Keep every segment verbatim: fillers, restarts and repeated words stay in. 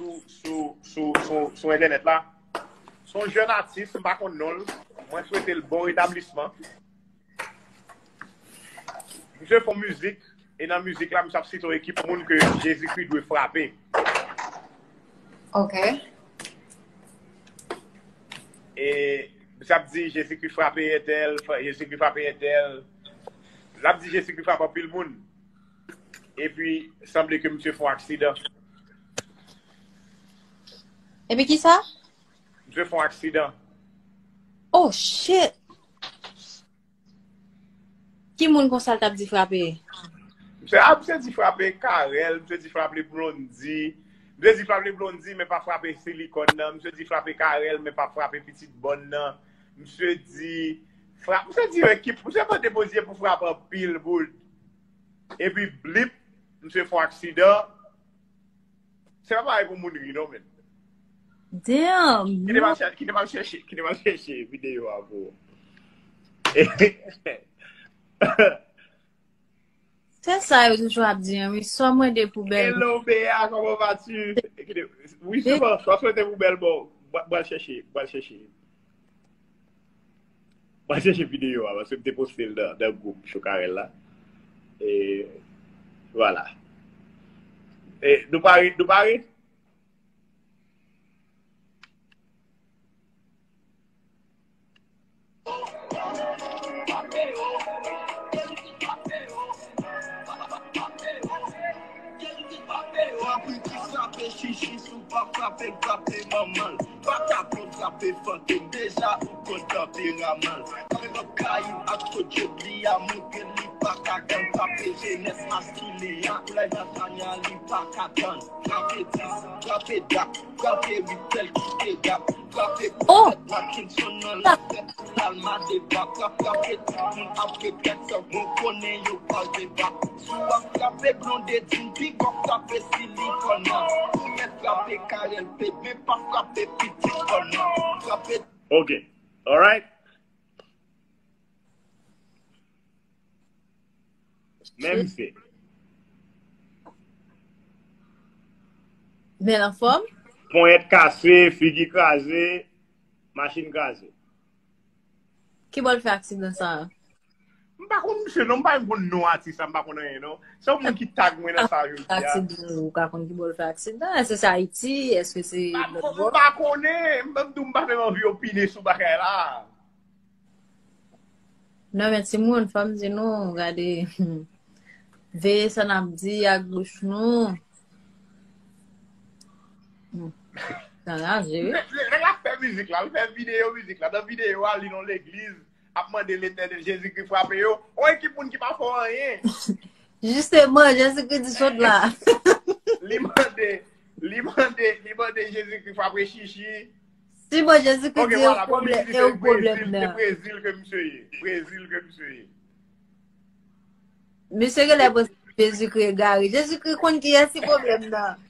sou, sou, sou, sou, sou entènèt la. Se yon jèn atis, m pa konn non l. Mwen swete l bon retablisman. Misye fè yon mizik, e nan mizik la, misye ap site yon ekip moun ke Jezikri dwe frape. Ok. E misye ap di Jezikri frape entèl, fra- Jezikri frape entèl. L ap di Jezikri frape anpil moun. Epi, sanble ke misye fè yon aksidan. Epi ki sa? Misye fè yon aksidan. Oh shit! Ki moun konsa l t ap di frape? Misye, ah, misye di frape Carel, misye di frape Blondy. Misye di frape Blondy, men pa frape Silicone nan. Misye di frape Carel, men pa frape pitit bòn nan. Misye di, fra, misye di yon ekip, misye mande Bondye pou frape anpil moun. Epi blip, misye fè yon aksidan. Se pa bagay pou moun ri non, men. Damn! Kite m al chèche, kite m al chèche, kite m al chèche videyo a pou ou. Se sa yo toujou ap di an wi, sò mwen de poubèl. Hello Bea, comment vas-tu? Kite, wi, se bon, sò swete poubèl bon. Mwen al chèche, mwen al chèche. Mwen chèche videyo a, paske m te poste l nan, nan gwoup Chokarel la. E, vwala. E, nou pare, nou pare? Frape chichi, si w pa frape l, frape manman l. Pa ka konn frape fantom, deja ou konn tanperaman l. Frape lòt kayou ak kot jòb li a, montre li pa ka tann. Frape jenès maskilen an, koulèv Natanya li pa ka tann. Frape dis, frape dat, frape ritèl ki te dat. Frape Oh! Mackinson nan la tèt, Alma deba. Frape tout moun ap repèt sa, bon konnen yo pral deba. Si w ap frape Blondedy, big up frape Silicone nan. Ou mèt frape Carel P, men pa frape pitit kòn nan. Frape Ok. Alright. Men misye. Men anfòm? Ponyèt kase, figi kraze, machin kraze. Ki bò l fè aksidan sa a? M pa konn misye non, m pa menm konn non atis la, m pa konn anyen non. Se yon moun ki tag mwen nan sa jodi a. Aksidan, ou ka konn ki bò l fè aksidan? Èske se Ayiti? Èske se M pa- lòt m bò? pa konnen, m, m di w m pa menm anvi opine sou bagay la. Non, men timoun, fò m di nou, gade, veye sa n ap di ak bouch nou. Hmm. Sa raje, wi. Nèg la fè mizik la, l fè videyo mizik la. Nan videyo a, li nan legliz, ap mande Letènèl Jezikri frape yo. On ekip moun ki pa fè anyen. Jisteman, Jezikri di sot la. Li mande, li mande, li mande Jezikri frape chichi. Si bon, Jezikri Ok, di e w vwala, kòm li pwoblèm, di e w se pwoblèm Brezil, se nan. Brezil ke misye ye. Brezil ke misye ye. Misye genlè panse Jezikri egare. Jezikri konn kiyès ki pwoblèm nan.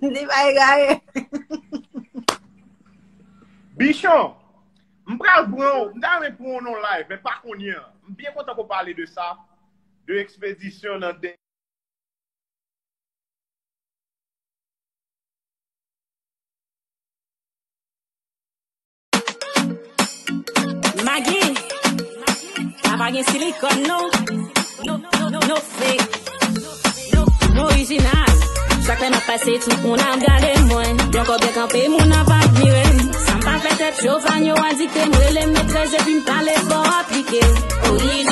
Li pa egare. Bichon, m pral pran w, m ta renmen pran w nan live, men pa kounye a. M byen kontan ke w pale de sa, de ekspedisyon nan de Magi, sa pa gen silikòn non. No, no, no, no fake. No orijinal. Chak lè m ap pase, tout moun ap gade mwen. Blan kòb byen kanpe, moun ap admire m. Sa m pa fè tèt cho, fanyo a dikte m. Rele m metrès epi m pale fò aplike. Orijinal.